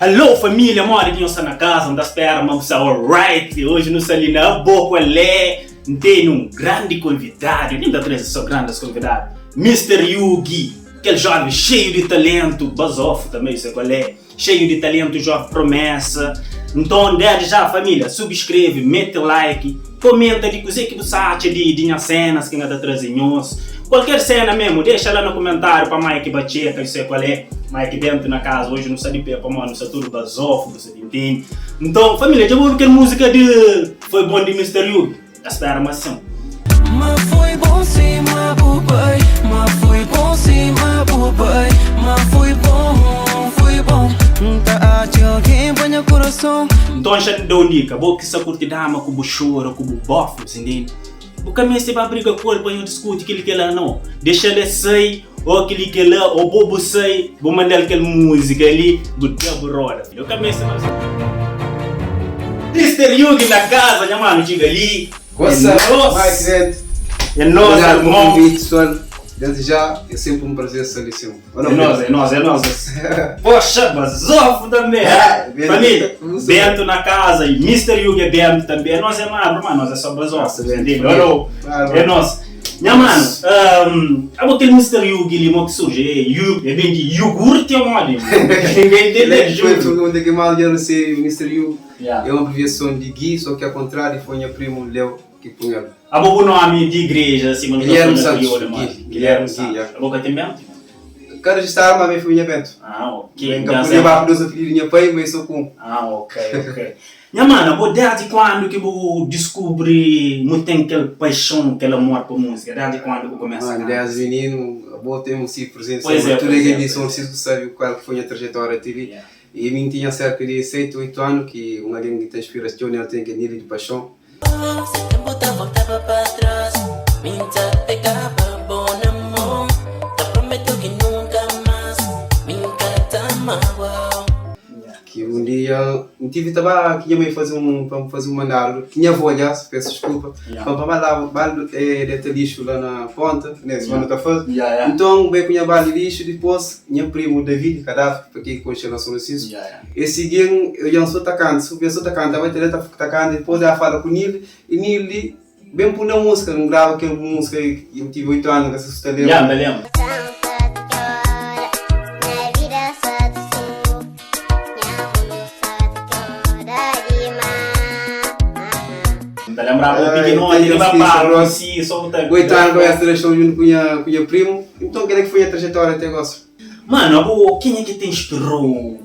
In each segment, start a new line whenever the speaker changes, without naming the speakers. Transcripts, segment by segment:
Alô família, modi ki nhos sta na kaza? N ta spera ma bu sta alright. Oji nu sta li na Abo Kualé. N tene un grandi konvidadu, ki N ta traze só grandes konvidadu, Mister Yugi, kel jovem xeiu di talentu, bazofu tanbe, isso é kualé, xeiu di talentu, jovem promesa. Nton, desde já família, subscreve, mete like, komenta di kuzê ki bu sa atxa di di nha senas ki N ta traze nhos. Kualker sena mesmu, dexa la na kumentáriu pa Mike ba txeka, isso é kualé. Mike Bento na kaza, oji nu sta di pé pamodi nu sta tudu bazofu, bu sa ta intende. Nton, família, dja bu obi kel múzika di Foi Bon di Mister Yugi? Ta spera ma sin.
Ma foi bom sim, ma bu bai Ma foi bom sim, ma bu bai Ma foi bom, foi bom N ta atxa alguém pa nha coração
Nton xa N da un dika, bo ki sa kurti dama ku bu xora, ku bu bofa, bu sa intende? Bu ka meste ba briga ku el pa nho diskuti kel-li kel-la, nau. Dexa-l el sai, ô kel-li kel-la, ô bo bu sai, bu manda-l kel múzika li, bu da bu roda. Bu ka meste ba. Mister Yugi na kaza, nha manu txiga li.
What's
É
up,
nos.
Mike Bento?
É nos,
Obrigado pelo
irmon.
convite, pessoal. Desde já, é sempre um prazer estar ali sempre. Ou
É
não,
nos,
Pedro?
é nos, é nos. Poxa, basofo também.
É, Bento.
Família,
Vamos
Bento na casa e Mister Yugi é Bento também. Nós é magro, mas nós é só basofo.
Nossa, Bento,
Entende?
família.
Alô,
Claro.
é nós. Nha mano, um, abo kel Mister Yugi li mo ki surge? É, yu, é bem de iogurte ou modi? Ninguém entende,
Ele foi
juro.
pergunta que mal eu não sei, Mr. Yu.
Yeah.
É uma abreviação de Gui, só que ao contrário foi minha primo Leo que põe ele.
Abo bu nomi di igreja sima nu ta
Guilherme
fla na
Santos,
kriolu modi?
Gui.
Guilherme
Gui,
Santos.
yeah.
Abo ka ten Bento?
Ka registrado, mas minha família é Bento.
Ah, ok.
Bem,
Então,
ka podia ba ku dos apelido di nha pai, mas só ku um.
Ah, ok, ok. Nha mano, abo desdi kuandu ki bu diskubri mu ten kel paixon, kel amor pa múzika? Desdi kuandu bu kumesa
Mano,
kanta?
desdi mininu, abo ten un si presensa,
Pois é,
tudu
pois
algen
é,
di
pois
São
é.
Francisco sabe kual ki foi nha trajetória ti li.
Yeah.
I mi N tinha serka di seti, oitu anu ki un algen ki ta inspira txeu nel ten kel nível di paixon. Ki un dia N tive ta ba ki nha mai faze un pa N faze un mandadu ki nha avó aliás, pesu diskulpa, pa N ba laba ba deta lixu la na ponta, ne, sima nu ta faze. Nton N bai ku nha baldi di lixu dipôs nha primu David Kadafi, pa ken ki konxe la São Francisco, E sigi-m, e odja-m so ta kanta, so so ta kanta, bai ta la ta kanta, dipôs ela fala ku Nilde, e Nilde ben pô na múzika, N grava kel múzika i N tive 8 anu, N ka sa si bu ta
Ya, N
lenbra.
ta lenbra. N ta lenbraba bu pikinoti riba palku si, so bu ta.
8 anu kumesa da xou djuntu ku nha ku nha primu, nton kel-la ki foi nha trajetória até gosi.
Mano, abo kenha ki ta inspirou?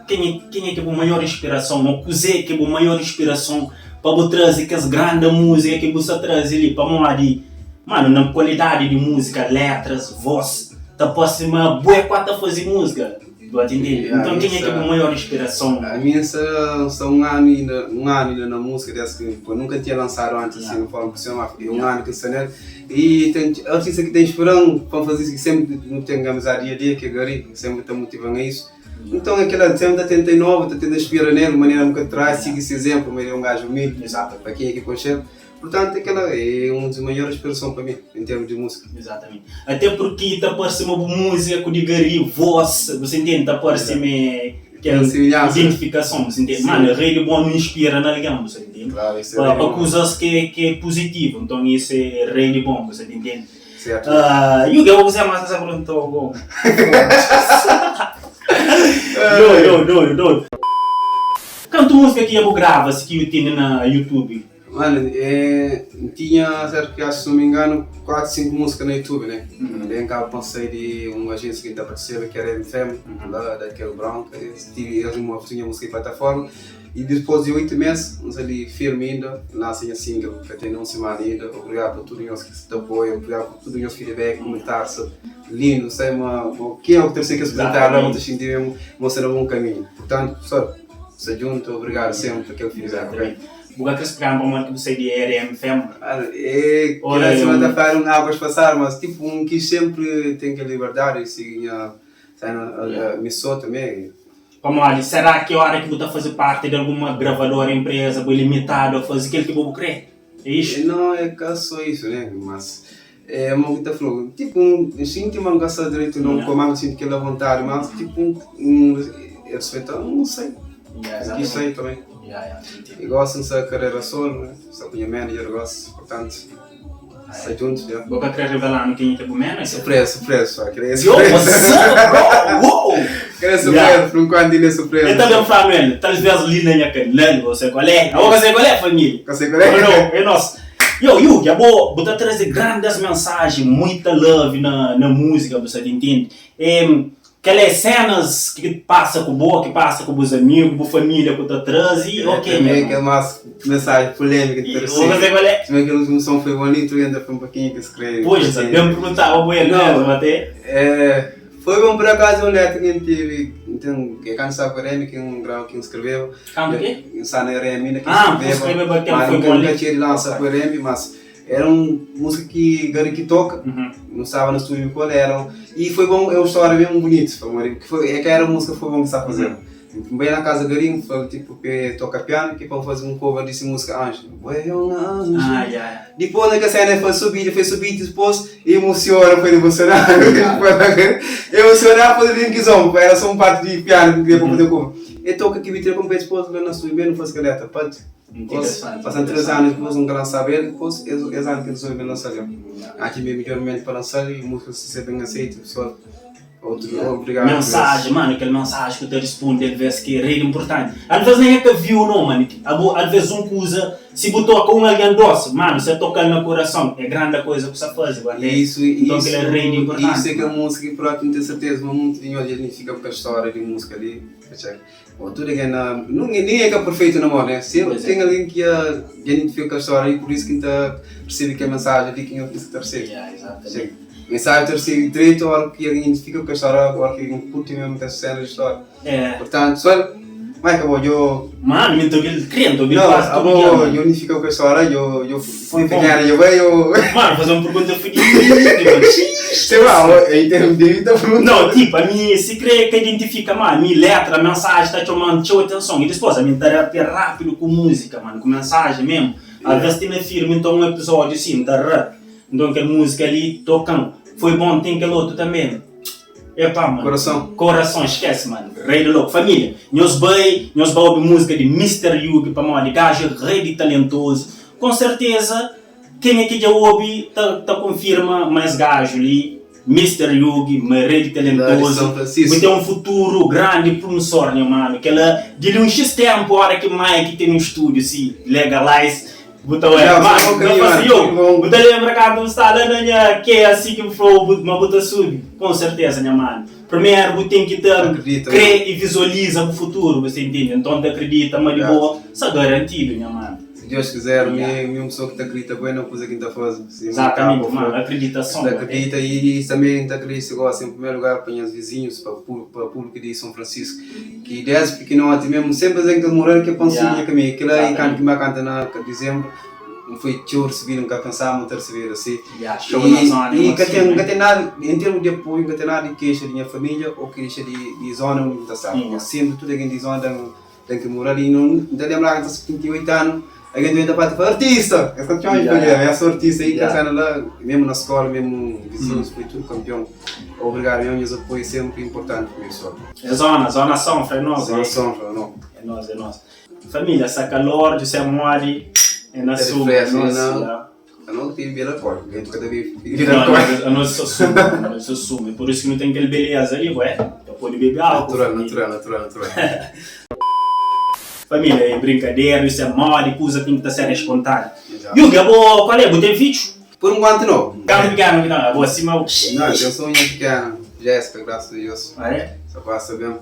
Kenha kenha ki é bu maior inspirason ô kuzê ki é bu maior inspirason pa bu traze kes granda múzika ki bu sta traze li? Pamodi, mano, na kualidadi di múzika, letras, vós, ta parse ma bu é ku ta faze múzika. Bu ta intende? Nton kenha ki é bu maior inspirason?
Ami N sta sta un anu inda un anu inda na múzika des ki nunka N tinha lansadu antis asin di forma profissional ma é un anu ki N sta nel. I ten artista ki ta inspira-m pa N faze isu ki sénpri nu ten amizadi dia a dia ki é Gary, ki sénpri ta motiva-m a isu. Nton é kel-la, N sénpri ta tenta inova, ta tenta inspira nel, manera N ka trai, sigi se izénplu, ma el é un gaju umildi, pa kenha ki konxe-l. Purtantu é kel-la, é un di maior inspirason pa mi, en termu di múzika.
Izatamenti. Até purki ta parse ma bu múzika ku di Gary, vós, bu sa intende, ta parse ma é kel identifikason, bu sa intende. Mano, rei di bom nu inspira na algen, bu sa intende.
Claro, isso é
Pa
rei di
pa
bom.
kuzas ke ke é puzitivu, nton isso é rei di bom, bu sa intende.
Certo.
Ah, e o que eu vou dizer mais nessa pergunta, go. Doido, doido, doido. Kantu múzika ki ya bu grava si ki yu tene na YouTube?
Mano, é, N tinha cerca, acho, se não me engano, 4, 5 músicas na YouTube, né? Bem cá pa N sai di un agência ki N ta partisipa, ki era MFM, lá daquele Bronca, eles tive, eles me ofereciam minha música em plataforma. E dipôs di 8 mês, N sta li firmi inda, N lansa nha single, ka ten un simana inda. Obrigadu pa tudu nhos ki sta ta apoia, obrigadu pa tudu nhos feedback, kumentáriu, sta lindu. Sai ma, ma ken é ki ta resebe kes kumentáriu la, ma ta xinti mesmu ma sta na bon kaminhu. Purtantu, pessoal, sta djuntu, obrigadu sénpri pa kel feedback, ok?
Bu ka kre splika-m pamodi ki bu sai di RM Fam?
É, kel sima ta fladu un águas pasadu, mas tipu un ki sénpri ten kel liberdadi di sigi nha sena, mi sô tanbê.
Pamodi será ki ora ki bu ta faze parti di alguma gravadora, enpreza, bu é limitadu a faze kel ki bo bu kre? É isu?
Não, é ka sô isu, né? Mas é mo ki ta fla-u, tipu, N xinti ma N ka sta dretu, não, ma N ka xinti kel avontadi, mas tipu, N. E respeita, N sai.
Yeah,
N quis sai também.
Yeah, yeah, entendi.
E gosi N sta karera solo, né? Sta ku nha manager gosi, portanto, sta junto, yeah.
Bo ka kre revela-nu kenha ki é bu manager?
Surpresa, surpresa, só. Kre é
Yo,
surpresa.
what's up, bro? Uou!
Kre é surpresa, por enquanto ainda é surpresa.
El ta ben fla-nu el, talvez li na nha kanal, bo sai kual é. Abo ka sai kual é, família?
Ka sai kual é.
Ou não, é nos. Yo, Yugi, abo bu ta traze grandes mensagens, muita love na, na música, bu sa ta intende? E Kel é senas ki pasa ku bo, ki pasa ku bus amigu, bu familia ku ta traze, ok
Também
nha irmon.
kel mas mensagem polêmica de
Vou
terceiro.
fazer qual é?
Também kel último som foi bonito, ainda foi um pouquinho que escreve.
Pois,
Assim,
bem perguntava bo el
Não.
mesmo até.
É, foi bom por acaso um letra que tive, então, que quando estava com a RM, que um grau que escreveu.
Quando quê?
Está na RM, né, que
Ah,
escreveu.
escreveu aquele
Mas
foi
nunca,
bom
nunca
ali.
tinha de lançar com a RM, mas Era um música que gari que toca, não estava no estúdio qual era. E foi bom, é uma história mesmo bonita, foi, que foi, é que era a música foi bom que está fazendo. Bem na casa Garim, foi tipo que toca piano, que para fazer um cover dessa música Anjo. Ué, é um anjo.
Ah, yeah.
Depois naquela cena foi subida, foi subida, depois emociona, foi emocionar. emocionar foi de que era só um parte de piano que queria fazer cover. E toca que me tira com depois lá na estúdio, não faz caleta, pode.
Interessante.
Passando 3 anos, depois nunca lançava ele, depois esse ano que resolvi lançar ele. Acho que é o melhor momento para lançar e a música se ser bem aceita, pessoal. Outro, obrigado.
Mensagem, mano, aquela mensagem que eu te respondo, às vezes que é rei importante. Às vezes nem é que viu não, mano. Às vezes um que usa, se botou com alguém doce, mano, você toca no coração, é grande coisa que você faz, igual.
Isso,
Então
isso,
aquilo é rei importante.
isso é que a música, e próprio, não tenho certeza, mas muito dinheiro a gente fica com a história de música ali. Bom, tudo é na, não, nem é que é perfeito na mão, né? Se
Pois é.
tem alguém que a, que identifica com a história e por isso que tá recebe que a mensagem ali que eu que tá recebe.
Yeah, exatamente.
Sim. Mensagem tá recebe direito a hora que alguém identifica com a história, a hora que alguém curte mesmo com a cena da história.
É.
Portanto, só mas acabou, eu
Mano, me tô crendo, me
não,
quase todo dia,
acabou,
mano.
eu identifico com a história, eu
Foi bom.
pequena, eu eu
Mano, fazer uma pergunta fodida.
sei lá, eu entendi muita pergunta.
Não, tipo, a mim se crê que identifica, mano, a minha letra, a mensagem está chamando teu atenção. E depois, a minha terapia rápido com música, mano, com mensagem mesmo. Às vezes tem na firme, então um episódio assim, tá rap. Então aquela música ali, tocando. Foi bom, tem aquele outro também. Epá, mano.
Coração.
Coração, esquece, mano. Rei do louco. Família, nós vai, nós vai ouvir música de Mr. Yugi para mano, gajo rei de talentoso. Com certeza, quem aqui já ouve, tá, tá confirma mais gajo ali. Mr. Yugi, mas rei de
Lá de
talentoso.
São Francisco.
Vai ter um futuro grande promissor, né, mano? Que ela, de um X tempo, a hora que Mike tem um estúdio, assim, legalize, botou ela,
Não,
mano,
só um
não
bocadinho,
faz
mano,
eu.
bom.
Botou lembra quando está lá na minha, que é assim que o flow, mas botou sub, com certeza, né, mano? Primeiro, você tem que ter,
Acredita,
crê e visualiza o futuro, você entende? Então, te acredita, mas de boa, só garantido, né, mano?
Se Deus quiser,
Yeah.
minha pessoa que te acredita bem na coisa que está fazendo. Se
Exatamente,
acaba,
mano, acreditação.
Te acredita e também te acredita gosta em primeiro lugar para os vizinhos, para o público, para o público de São Francisco, que desde pequenote mesmo, sempre dizem que morar que é pancinha
Yeah.
caminho, aquilo aí
Exatamente.
canto que me canta na dezembro, não foi tio recebido, nunca pensava muito receber assim.
Yeah, show na zona,
E, e que
assim,
tem,
né?
que tem nada, em termos de apoio, nunca tem nada de queixa de minha família ou queixa de zona onde está sabe.
Yeah.
Sempre tudo alguém de zona tem, tem que morar ali, não, não tem lembrar que está 28 anos, alguém doente para falar artista, essa tinha uma
Yeah.
família, eu sou artista aí,
Yeah.
yeah. lá, mesmo na escola, mesmo vizinhos, foi tudo campeão. Obrigado, mesmo, meus apoio sempre importante para mim só.
É zona, zona São, é nós,
Zona
é.
São, não.
É nós, é nós. Família, saca Lorde, você mora, é na
É
sua,
refresh,
é nós,
não.
yeah.
Eu não tive vira cor, eu cada vez
Não,
vira cor.
a nós só sume, a nós só sume. Por isso que não tem aquele beleza ali, ué. Eu pode beber álcool.
Natural,
família.
natural, natural, natural.
Família, é brincadeira, isso é mole, coisa tem que estar sendo espontânea.
Exato.
Yugi, eu vou, qual é? Vou ter vídeo?
Por um guante não.
Calma, pequeno, não, eu vou acima.
Não, eu sou unha pequena, Jéssica, graças a Deus.
Ah, é?
Só passa bem.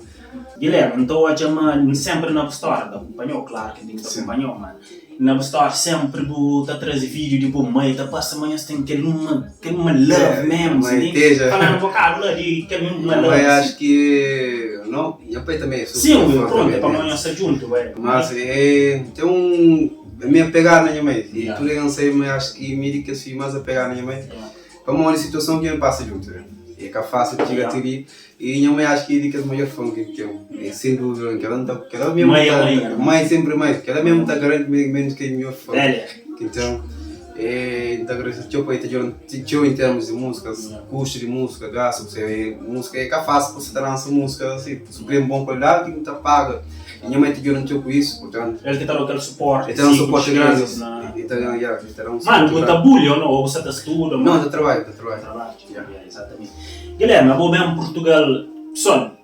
Guilherme, então hoje, mano, sempre na história, te acompanhou, claro que tem que te
Sim.
acompanhou, mano. Na história sempre vou te trazer vídeo de bom mãe, tá passa amanhã você tem aquele uma love
É,
mesmo,
mãe
você tem
esteja.
falando um bocado lá de aquele uma love.
Mas acho que. Não, meu pai também é super
Sim,
fã
pronto,
também,
é para
né?
amanhã ser junto, ué.
Mas é, tem um. A minha pegada na minha mãe. E
Yeah.
tudo eu não sei, mas acho que me que eu fui mais a pegar na minha mãe.
Yeah.
Para uma situação que eu passo junto. Né? E é que é fácil de chegar
Yeah.
ali. E minha mãe acho que é a maior fã que eu. E sem dúvida, que ela não tá. Que ela mesmo
Mãe é
tá,
mãe, né?
mãe sempre mãe. Que ela mesmo está garante menos que a minha fã.
Velha.
Então, E N ta agradese txeu pa el ta djuda-m txeu en termus di múzika, kustu di múzika, gastu, purse múzika é ka fásil pa bu ta lansa múzika asi, si bu krê un bon kualidadi ten ki ta paga. E nha mai ta djuda-m txeu ku isu, purtantu.
El ki ta da-u kel suporti,
El ta da-m suporti grandi, el ta da-m, ya, el ta da-m un
Manu,
suporti
bu ta
grandi.
buli o no? O bu sa ta studa?
Nau, N ta trabadja, N ta trabadja.
Trabadja, ya, izatamenti. Guilherme, abo ben Purtugal, pessoal,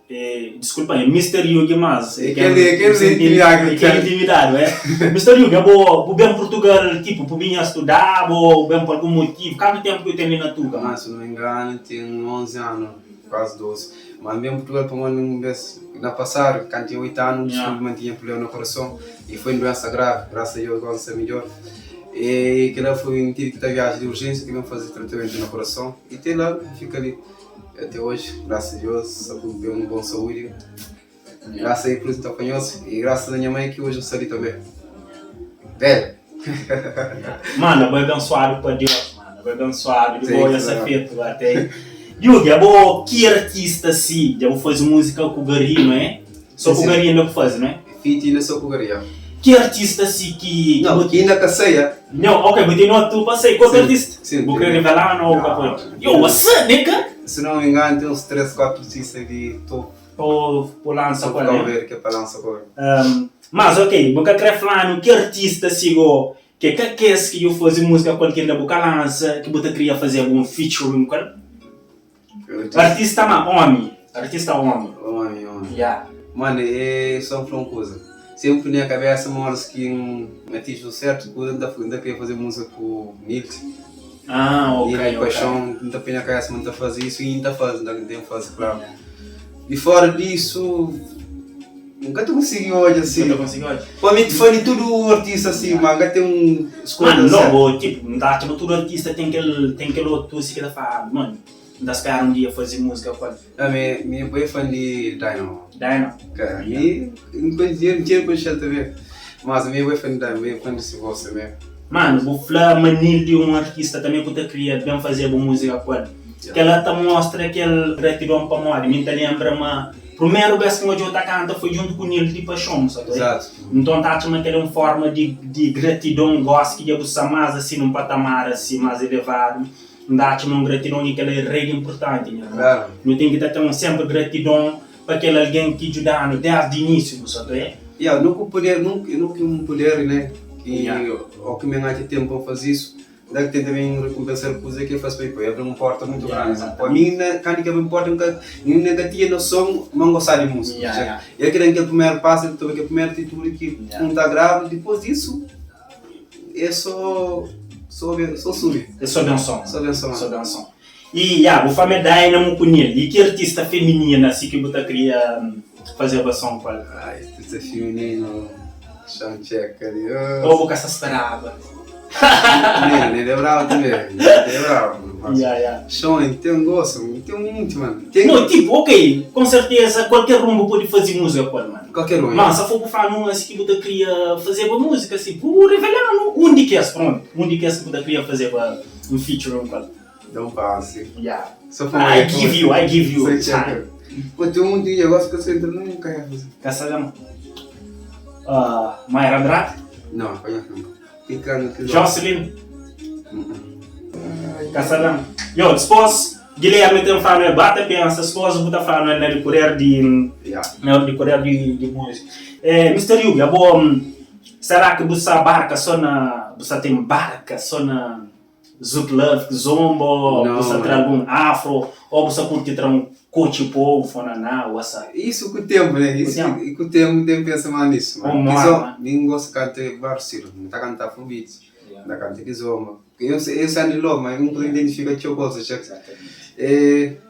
Disculpa, é Mister Yugi mas
É kel é kel intimidadi
é kel intimidadi é Mister Yugi abo bu ben Portugal tipo bu binha studa bo bu ben pa algun motivo kantu tempu ki bu ten li na Tuga?
Ma si no me engano ten 11 anu kuazi 12 ma N ben Portugal pamodi un bes na pasadu kantu tinha 8 anu N diskubri ma N tinha problema na korason i foi un duensa gravi grasa a Deus gosi N sta midjor e kila foi N tive ki ta viaja di urjensia ki ben faze tratamentu na korason i te la N fika li. Até hoje, graças a Deus, sta ku un bon saúde. Graças a Cruz ta conhece e graças a nha mãe que hoje eu sta li também. Velho.
Mano, abo é abençoado pa Deus, mano. Abo é abençoado. De boa essa feito até. Yugi, abo ki artista si? Dja bu faze música ku Gari, não é? Só ku Gari ainda bu faze, não é?
Feat ainda só ku Gari, ya.
Ki artista si ki.
Não, ki inda ka sai, ya.
Não, ok, bu tene otu pa sai. Ku otu artista?
Sim.
Bu kre revelar ou ka pode? Yo, what's up, nigga?
Se não me engano, tem uns 3, 4 artistas di topo.
Pa lansa
ku el, né? Que é pa lansa ku el.
Mas, ok, bu ka kre fla-nu ki artista si go, ke ka kes ki dja faze múzika ku el ki inda bu ka lansa, ki bu ta kria faze algun featuring ku el? Artista ma omi, artista omi.
Omi, omi.
Ya.
Mano, é só N fla un kuza. Senpri na nha kabesa ma óras ki N atinji un sertu kuza, N ta N ta kre faze múzika ku Nilton.
Ah, ok,
Nilton
ok.
Paixão, N ta poi nha kabesa ma N ta faze isu i N ta faze, N ta ten faze, klaru. I fora disu, N ka ta konsigi odja si.
Ka ta konsigi odja?
Pa mi, fã di tudu artista si, ma N ka ten un skolha
Mano,
sertu.
logo, tipo, N ta atxa ma tudu artista ten kel, ten kel otu si ki ta fla, ah, mano, N ta spera un dia faze múzika ku el.
Ami, mi é fã di Dynamo.
Dynamo?
Ka, mi, N konxe, N txeu konxe-l tanbe. Mas ami é fã di Dynamo, mi é fã di si vós tanbe.
Mano, bu fla ma Nildo é un artista tanbe ku ta kria ben faze bu múzika ku el. Kel-la ta mostra kel gratidon pamodi mi N ta lenbra ma primeru bes ki N odja-u ta kanta foi djuntu ku Nildo di Paixon, sa ta obi? Nton N ta atxa ma kel-la é un forma di gratidon gosi ki dja bu sta más asi nun patamar asi más elevadu. N ta atxa ma un gratidon i kel-la é rei di inpurtanti, nha irmon. Nu ten ki ta ten senpri gratidon pa kel algen ki djuda-nu desdi inísiu, bu sa ta obi?
Ya, nu ku puder, nu ki un puder, né, ki o ki mi N atxa tenpu pa N faze isu. Nda ki tenta ben rekompensal kuza ki el fasi pa mi, pa el abri un porta mutu grandi. Pa mi, na kantu ki abri un porta, nka N ka tinha noson ma N gostaba di musika. El ki da-m kel primeru pasu, el toma kel primeru atitudi ki N ta grava, dipos disu é so so so subi.
É so benson.
So benson.
So benson. I ya, bu fama é Dynamo ku Nil. I ki artista feminina si ki bu ta kria fazeba son ku el?
Ai, artista femininu, xa-m txeka li.
Ou bu ka sta speraba?
Nil, Nil é braba tanbe. Nil é braba.
Ya, ya.
Xon, N ten gostu, N ten munti, mano. Ten.
No, tipo, ok, com certeza qualquer um bu pode faze música ku el, mano.
Qualquer um, ya.
Mas se for bu fla-nu un asi ki bu ta kria fazeba música si, bu revela-nu un di kes, pronto, un di kes ki bu ta kria fazeba un featuring ku el.
Dá um passe.
Yeah.
Só pa
I give you, I give you time.
Pô, tem um dia agora que eu entro nunca ia fazer.
Ka sabe Mayra Andrade?
Não, conheço não. Fica no que
Jocelyn? Ka sabe Yo, dipôs Guilherme tem fala, bata pensa, dipôs bu ta fala na decorrer di
Yeah.
na decorrer di música. Eh, Mr. Yugi, abo será que bu sa barca só na bu sa tem barca só na Zouk love ki zomba ou bu sa tra algun afro ou bu sa curti tra un kotxi povu fonaná ou asa.
Isso ku tempu né isso ku tempu n ten pensa mas nisso
Ou morna.
Mi n gosta kanta várius stilu n ta kanta afrobeat n ta kanta kizomba eu eu sendo di Loma n ta identifika txeu koza txeu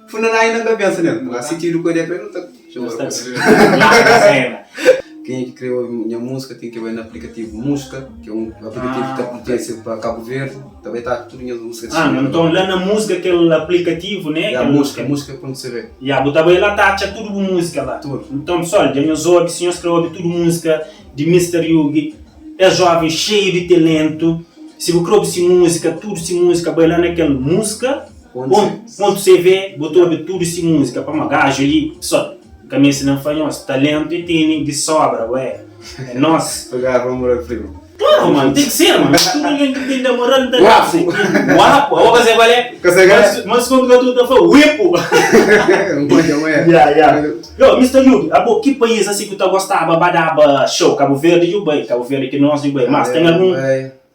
funaná inda n ka pensa nel mas si txidu ku ideia n ta txora. Kenha ki kre obi nha musika ten ki bai na aplikativu Muska, ki é un aplikativu ki ta pertense pa Kabu Verdi, ta bai ta tudu nhas musika
Ah, nton la na Muska kel aplikativu ne?
Ya, Muska, muska pontu cv.
Ya, bu ta bai la ta atxa tudu bu musika la.
Tudu.
Nton pessoal, dja nhos obi, si nhos kre obi tudu musika di Mister Yugi, es joven xeiu di telentu, si bu kre obi si musika, tudu si musika, bai la na kel Muska pontu cv, bu ta obi tudu si musika, pamodi gaju li, pessoal. Ka meste na fla nhos, talentu e tene di sobra, ué, é nos.
Obrigado pa moral primo.
Claro, mano, tem que ser, mano. Tudo alguém que tem da moral não tá Guapo. Guapo. Eu vou fazer qual é? Mas, mas quando tu tá falando, whipo. Yeah, yeah. Yo, Mr. Yugi, abo, que país assim que tu gostava, badaba show? Cabo Verde e Ubai, Cabo Verde que nós e Ubai. Mas tem algum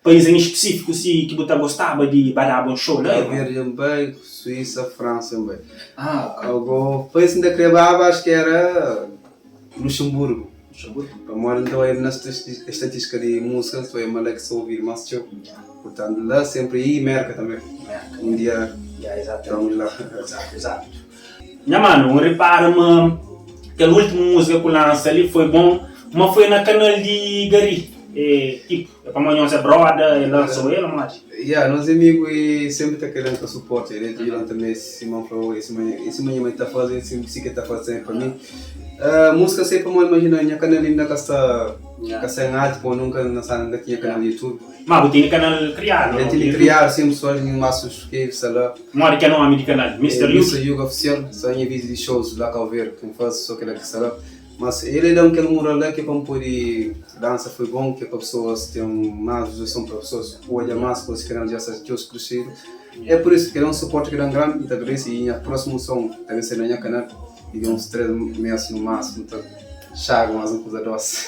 país em específico assim que tu gostava de badaba um show lá?
Cabo Verde Ubai, Suíça, França Ubai.
Ah, ok.
Algo, país ainda crebava, acho que era Luxemburgo.
Luxemburgo?
Pamodi N ta oiba na estatística di música, N ta oiba ma la ki sa ovidu más txeu. Purtantu, la sempri i Merka tanbe. Un dia estamos la.
Exato, exato. Nha manu, N ripara ma kel últimu música ku lansa li foi bon, ma foi na kanal di Gary. É, tipo, é pamodi nhos é broda, el lansa-u el, modi?
Ya, nos é amigu i sempri ta kre-m ta suporta. El ta djuda-m tanbe sima N fla-u, e sima nha mai ta faze, si ki el ta faze tanbe pa mi. Música sei pamodi imagina nha canal inda ka sta ka sta em alto pamodi nunca na sala nunca tinha canal di youtube.
Ma bu tene canal criado?
Nha tene criado sim pessoal nha mas subscreve sta la.
Modi ki é nomi di canal? Mister Yugi?
Mister Yugi oficial só nha vídeo di shows la Cabo Verde ki n fazi só kela ki sta la mas ele dam kel mural la ki pa n podi dança foi bom ki pa pessoas tem mas visualização pa pessoas odja mas pa si canal dja sta txeu crescido é por isso kel é um suporte ki dam grandi n ta agradece e nha próximo som ta ben ser na nha canal. Di uns 3 mês no máximo ta xaga más un kuza dosi.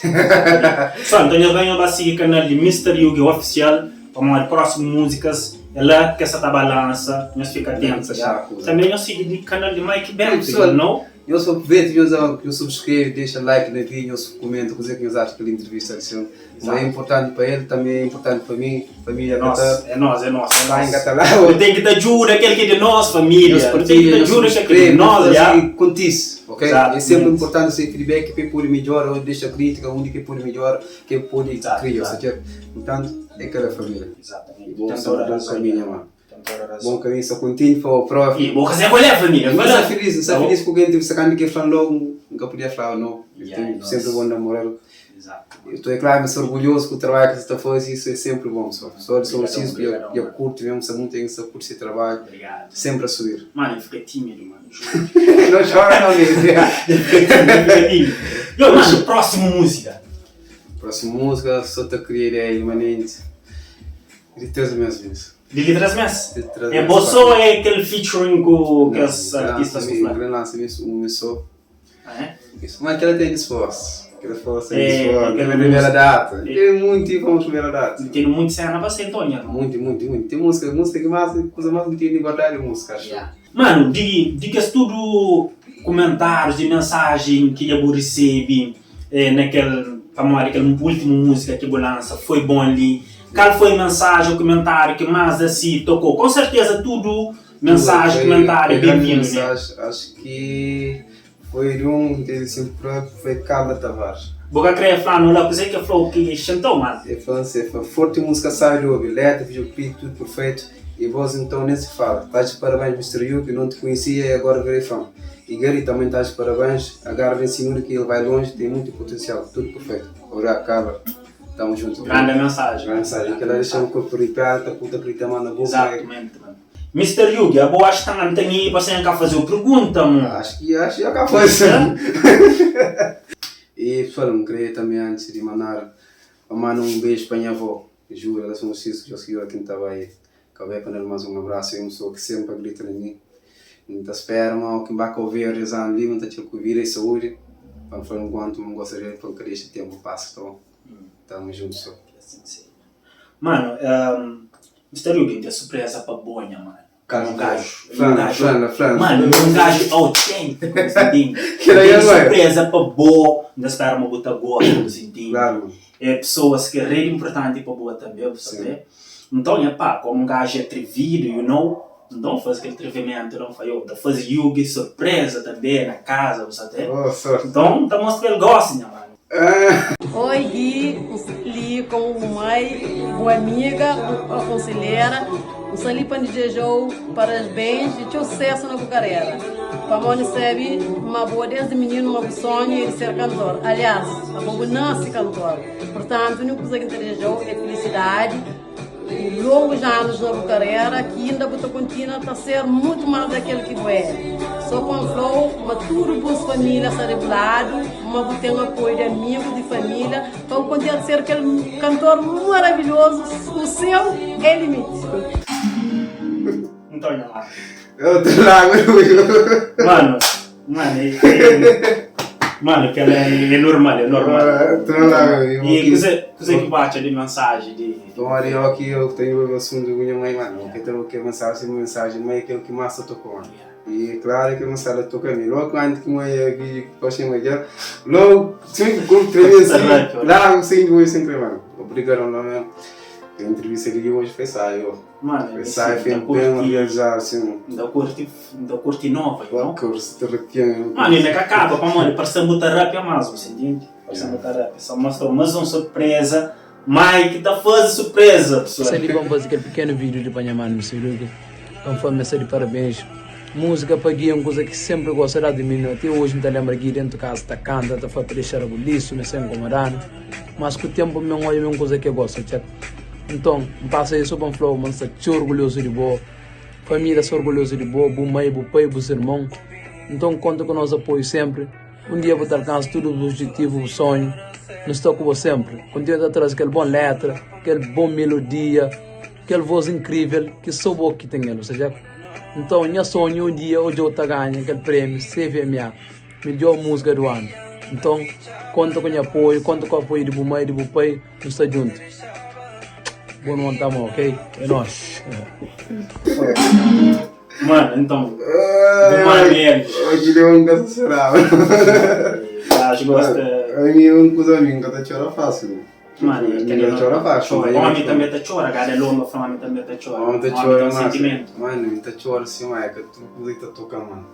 Pessoal, nton nhos bai nhos ba sigi kanal di Mister Yugi Oficial pamodi próximu músicas é la ke sa ta ba lansa, nhos fika atentu ya. També nhos sigi di kanal di Mike Bento, you know.
Nhos aproveita nhos nhos subscreve, dexa like na vídeo, nhos comenta kuze ki nhos atxa kel entrevista li sin. Ma é importanti pa el, també é importanti pa mi, família ka ta.
É nós, é nós, é
nós. Ka ta lá.
Nu tem ki ta djuda kel ki é di nós, família.
Nhos
Nu tem ki
partilha,
ta
nhos
djuda kel ki é di
subscreve,
nós,
nhos
ya.
faze kontise, ok?
Exato.
É sempre importanti se feedback pa el pode midjora ou dexa crítica undi ki el pode midjora, ki el pode
Exato,
kria,
exato.
sa Portanto, é kada família.
Exatamente.
Bom,
Tem
sa
toda
bom
razão,
caminho,
ya.
mano.
Tem toda razão.
Bom caminho, sa contente pa o profi.
E bo ka sabe qual é, família.
N
Fala.
sa feliz, N sa
Tá bom?
feliz ku ken tive sacando ki el fla-m logo, N ka podia fla no. El
Ya,
ten
é nós.
sempre bom na moral.
Exato.
Eu tô é claro, mas sou orgulhoso com o trabalho que você está fazendo, isso é sempre bom, pessoal. Pessoal de São
Obrigadão,
Francisco, eu,
obrigadão,
eu
mano.
curto mesmo, sabe muito bem, eu curto esse trabalho,
Obrigado.
sempre a subir.
Mano, eu fico tímido, mano. Juro.
Não chora não, amigo.
Eu fico tímido, eu fico tímido. Yo, mano, próxima música.
Próxima música, só te queria ideia imanente. De 3 meses.
De li 3 meses?
De 3
É
meses.
bom só é aquele featuring com aqueles artistas que
O
falam.
grande lançamento, um mês só.
Ah, é?
Isso. Mas aquela tem esforço. Aquela esforço tem
É,
esforço.
aquela
Tem primeira
música.
data. Tem muito como primeira data.
Tem muito cena pra ser, Antônio.
Muito, muito, muito. Tem música, música que mais, coisa mais que tem de guardar é música, acho.
Yeah. Mano, di, di kes tudu kumentárius di mensajen ki dja bu resebe eh, nakel, pamodi kel últimu múzika ki bu lansa foi bon li, kal foi mensajen ou kumentáriu ki más asi tokau? Kon serteza tudu mensajen,
Foi-
kumentáriu é
foi grande
ben-vindu, né?
mensagem. Acho que foi de um deles assim próprio, foi Carla Tavares.
Bu ka krê fla-nu la kuzê ki el fla-u ki xinta-u, mano?
El fla assim, el fla, forte música sabe de obi, letra, videoclipe, tudo perfeito, e voz então nem se fala. Estás de parabéns Mister Yuki, não te conhecia e agora virei fã. E Gary também estás de parabéns, agarra nesse número que ele vai longe, tem muito potencial, tudo perfeito. Obrigado, Carla. Tamo junto.
Grande mensagem.
Grande mensagem. Aquela deixa o corpo arrepiado, tá puta grita mano na boca.
Exatamente, mano. Mister Yugi, abo acho que tá tem aí para sem cá fazer pergunta, mano.
Acho que acho que acabou. E pessoal, não queria também antes de mandar, mandar um beijo para minha avó, Júlia, ela São Francisco, já seguiu aqui estava aí. Acabei para dar mais um abraço, é uma pessoa que sempre acredita em mim. Não espera, mas que vai ouvir rezando ali, não está com vida e saúde. Para falar um quanto não gostaria de que deixa tempo passa, então estamos juntos. Só.
Assim seja. Mano, um, Mr. Yugi, tem surpresa para bonha, mano.
Cara,
Um gajo. Um
Flan,
gajo.
flan, flan.
Mano, um gajo autêntico, você entende?
Que daí
Tem
é, mano.
surpresa para boa, ainda espera uma bota gosta, você entende?
Claro.
É pessoas que é rede importante para boa também, você
Sim.
vê? Então, é pá, como um gajo é atrevido, you know? Então faz aquele atrevimento, não faz, eu, faz Yugi surpresa também na casa, você vê?
Oh, sorte.
Então, tá mostrando que ele gosta, né, mano?
Ah,
Oi, Gui, li como mãe, boa amiga, boa conselheira. Um salipa de desejou parabéns e sucesso na carreira. Pamone recebe uma boa desde menino, uma sonho de ser cantor. Aliás, a boa nasce cantor. Portanto, a única coisa que te desejou é felicidade e longos anos na carreira, que ainda você continua a ser muito mais daquele que é. Só pa N fla-u ma tudu bus família sta di bu ladu, ma bu ten apoiu di amigus, di família, pa bu kontinua ta ser kel kantor maravilhozu. O seu é limiti.
Nton nha mano.
Eu tô lá,
Mano, mano, é, mano, aquela é, é normal, é normal.
Tô lá,
E kuze, kuze ki bu atxa di mensaji di.
Bom, eu aqui eu tenho o assunto com minha mãe, mano. O que eu que mensagem, mensagem, mãe, aquilo que mais tocou, mano. E claro que mensagem toca a mim. Logo antes que mãe aqui, poxa, mãe, já. Logo, sim, com três assim, lá, sim, mãe, sempre, mano. Obrigado, lá mesmo. A entrevista aqui hoje foi saio.
Mano,
Foi saio, foi bem realizado, assim.
Da curti, da curti nova, não?
Curti, arrepiando.
Mano, ainda que acaba, pá, mano, parece botar rap a mais, você entende? Parece botar rap. Só mostrou mais uma surpresa. Mike tá fazendo surpresa, pessoal.
Sta li pa N faze kel pikenu vídiu li pa nha manu Mr. Yugi pa N fla ma el sta di parabéns. Múzika pa Gui é un kuza ki sénpri gosta désdi mininu até oji. N ta lenbra Gui déntu kaza ta kanta, ta fla ta dexa rabulisu, mi sen inkomoda-nu. Mas ku ténpu mi N odja ma é un kuza ki el gosta txeu. Nton, N pasa li so pa N fla-u ma N sta txeu orgulhozu di bo, família sta orgulhozu di bo, bu mai, bu pai, bus irmon. Nton, konta ku nos apoiu sénpri. Un dia bu ta alkansa tudu bus objetivu, bu sonhu. Nu sta ku bo senpri. Kontinua ta traze kel bon letra, kel bon melodia, kel voz inkrivel ki so bo ki ten el. Oseja, nton nha sonhu un dia odja-u ta ganha kel prêmiu CVMA, Midjor Múzika du Anu. Nton, konta ku nha apoiu, konta ku apoiu di bu mai, di bu pai, nu sta djuntu. Bo nu ta ama, ok? É nós.
Mano, então. Bu mano eles.
Hoje eu nunca se chorava.
Gajo gosta.
A mim um coisa a mim nunca tá chora fácil.
Mano,
Ninguém chora fácil.
Chora. Homem também tá chora, cada longa fala homem também tá chora.
Homem tá chora,
tem um
mano.
sentimento.
Mano, tá chora assim, mas é que tu coisa tá tocando, mano.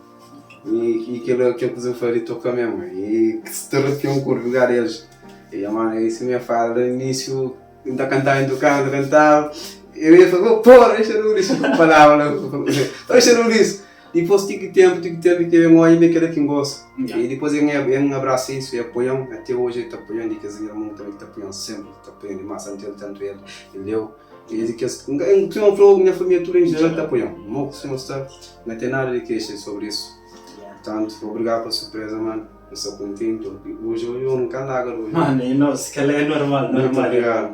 E aquilo que eu coisa falei toca mesmo. E que se te arrepia um corpo, lugar eles. E mano, isso me fala no início. N ta kantaba, N tokaba, N ta kantaba Eu ia fala, oh, porra, deixa eu isso, falava, deixa eu isso. Depois, tive tempo, tive tempo que eu olho e aquilo que gosto. E depois eu, eu abraço isso e apoio, até hoje eu estou apoiando, e que os irmãos também estão apoiando sempre, estão apoiando demais, tanto ele, tanto ele, ele eu. E que o senhor falou, minha família toda em geral está apoiando. O senhor está, não tem nada de queixa sobre isso. Portanto, obrigado pela surpresa, mano. Eu sou contente. Hoje eu não canto água hoje.
Mano, nossa, que ela é normal,
Muito
normal.
obrigado.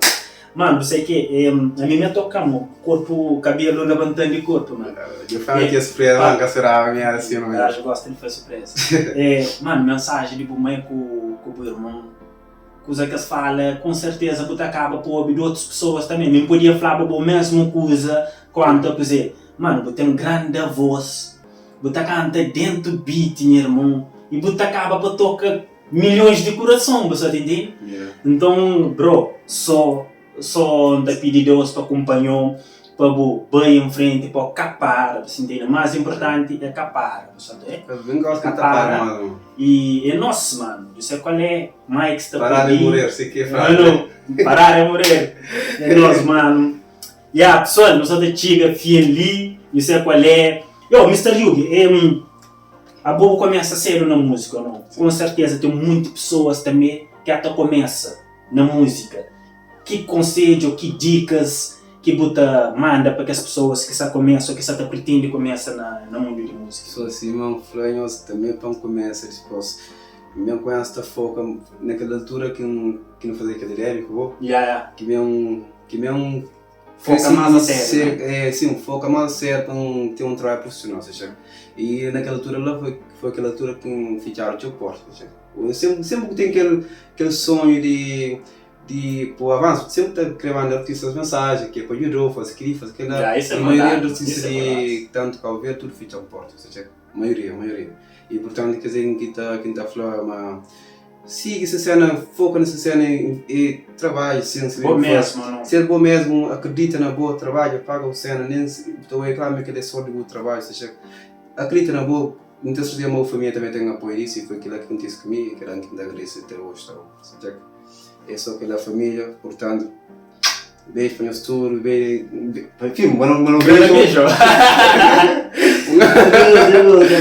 Mano, você que a mim me toca, o corpo, o cabelo levantando de corpo, mano.
Eu falo que a surpresa nunca será a minha assim, não
Eu
é?
acho que gosto de fazer surpresa. É, mano, mensagem de mãe com, com o irmão. Coisa que eles falam, com certeza você acaba por ouvir de outras pessoas também. Nem podia falar a mesma coisa quanto a dizer. Mano, você tem grande voz. Você canta dentro do beat, meu irmão. E você acaba por tocar milhões de coração, você entende?
Yeah.
Então, bro, só só te pedir Deus para acompanhar, para bu bem em frente, para capar, você entende? O mais importante é capar, você entende?
Eu bem gosto de tapar, mano.
E é nosso, mano. Isso é qual é Mike está
Parar de
por aí.
morrer, sei que é frase.
Mano, parar é morrer. É nosso, mano. E yeah, pessoal, nós somos chiga fiel ali, isso é qual é. Yo, Mr. Yugi, a boa começa cedo na música, não? Com certeza tem muitas pessoas também que até começa na música. Que conselho, que dicas que buta manda para que as pessoas que só começam, que só tá pretende começa na, no mundo de música?
Sou assim, mano, flanhos também para começa depois. Mesmo com esta foca naquela altura que não que não fazia aquele rap, que
Yeah,
que mesmo que mesmo
Foca mais a sério,
É, sim, foca mais a sério para um, ter um trabalho profissional, seja. E naquela altura lá foi, foi aquela altura que me ficaram o porto, seja. Eu sempre, sempre tenho aquele, aquele sonho de de pô, avanço, sempre tá escrevendo artistas mensagens, que é para ajudar, faz aquilo, faz aquilo.
Yeah, isso é
a maioria
verdade,
dos artistas
isso é
de
verdade.
tanto Cabo Verde, tudo fica um porto, ou seja, a maioria, a maioria. E portanto, quer dizer, que está quem tá falando, mas siga essa cena, foca nessa cena e, e trabalhe, sem ser
Bom mesmo, não?
Ser bom mesmo, acredita na boa, trabalha, paga o cena, nem estou a reclamar que é só de bom trabalho, ou seja, acredita na boa, muitas vezes a minha família também tem apoio nisso e foi aquilo que aconteceu comigo e aquilo que me agradeço até hoje, tá bom? Ou seja, é só pela família, portanto, beijo para o nosso tour, beijo, enfim, mano, mano,
Beijo.
beijo.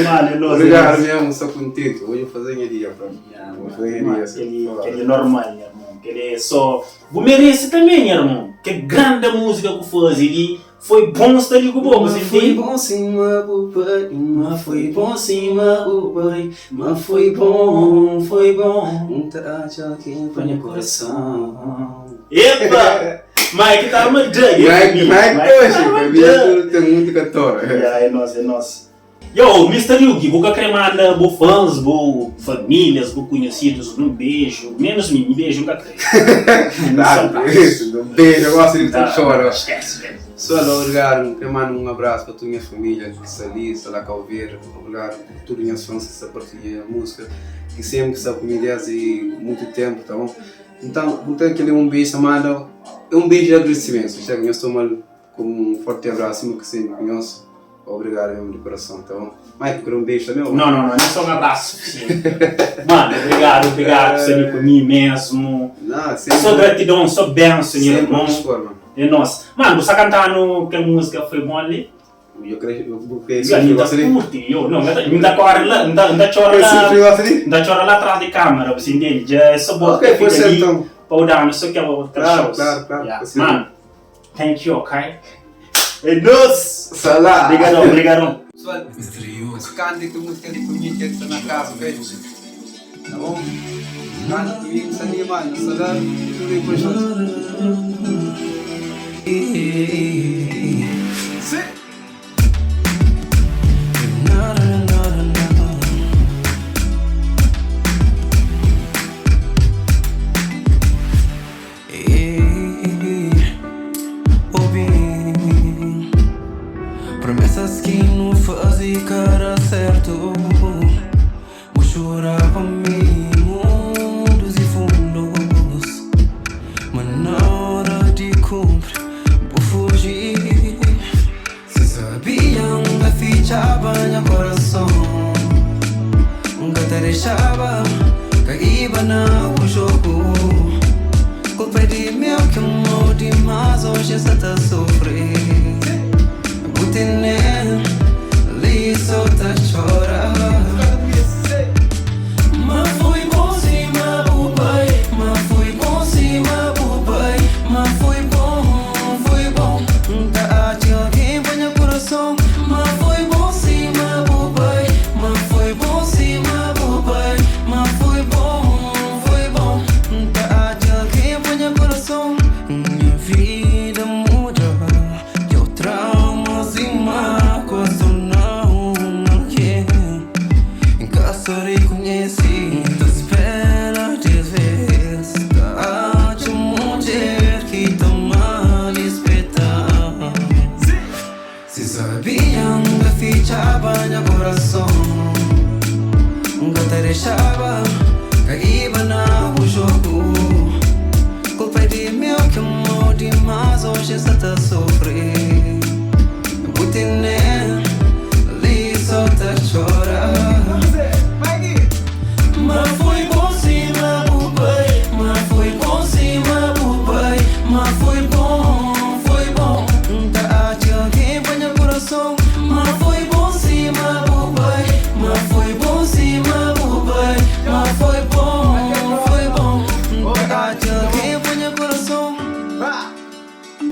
Mano,
Obrigado mesmo, sou contente. Hoje eu vou fazer minha dia, pá.
Yeah,
Vou
mano,
fazer minha
mano,
dia, assim,
Ele,
fala.
ele é normal, meu irmão. Que ele é só. Vou merece também, meu irmão. Que grande música que faz ali. Foi bom sta li ku bo, bu
Ma foi
sintí?
bom sima bu pai, ma foi bom sima bu pai, ma foi bom, foi bom. N ta atxa algen pa nha korason.
Epa! Mike ta arma da, e
Mike,
mi.
Mike
Mike ta
hoje,
arma
família
da.
tudo tem muito cantor.
Yeah, é nós, é nós. Yo, Mister Yugi, bu ka kre manda bu fãs, bu famílias, bu conhecidos um beijo? Menos mi, mi beijo N ka kre.
Claro,
Saudades.
um beijo, eu gosto de
Tá,
chora.
esquece, velho.
Pessoal, obrigado. Quero mandar um abraço para toda a minha família que está ali, está lá cá a ouvir. Obrigado por todas as minhas fãs que está partilhando a música, que sempre está comigo desde muito tempo, tá bom? Então, então aquele um beijo, manda é um beijo de agradecimento. Chega, eu estou mal com um forte abraço, que sempre me conhece. Obrigado mesmo de coração, tá bom? Mike, quero um beijo também? ou
Não, não, não, é só um abraço. Sim. Mano, obrigado, obrigado por estar ali comigo mesmo.
Não, sempre.
Só gratidão, só benção, meu
Sempre
irmão.
dispor, mano.
É nosso. Mano, você cantando aquela música foi bom ali?
Eu creio, eu creio,
Eu
eu
ainda
gosto de.
curte, eu não, ainda corre lá, ainda chora
Eu
lá,
sempre gosto de.
ainda chora lá atrás de câmera, você entende? Já é só bota
Ok,
fica
foi certo
ali
então.
para dar, não sei o que é o
Claro,
shows.
claro, claro,
Yeah.
foi certo.
Mano, thank you, ok? É nosso!
Salá!
Obrigadão, obrigadão.
Pessoal, cante que música de comigo que está na casa, ok? Tá bom? Canta comigo, se anima, não salá, tudo aí por junto. Sim!
Obi Promessas que não fazem cara certo. Vou chorar pra mim, mundos e fundos. Mas na hora de cumprir, vou fugir. Se sabiam que fichava meu coração. Nunca te deixava cair no jogo. Culpa é de meu que amou demais, hoje só tá sofrer. Botei ali só tá chorar. Mas foi bom sim, mas o pai. Mas foi bom sim, mas o pai. Mas foi bom, foi bom. Tá ate alguém põe no coração. Mas foi bom sim, mas o pai. Mas foi bom sim, mas o pai. Mas foi bom, foi bom. Tá ate alguém põe no coração. Minha vida muda. Eu traumas e mágoas eu não quero. Em casa reconheci, te espera de vez. Tá de mulher que tá mal espetar. Se sabiam que fichava meu coração, nunca te deixava.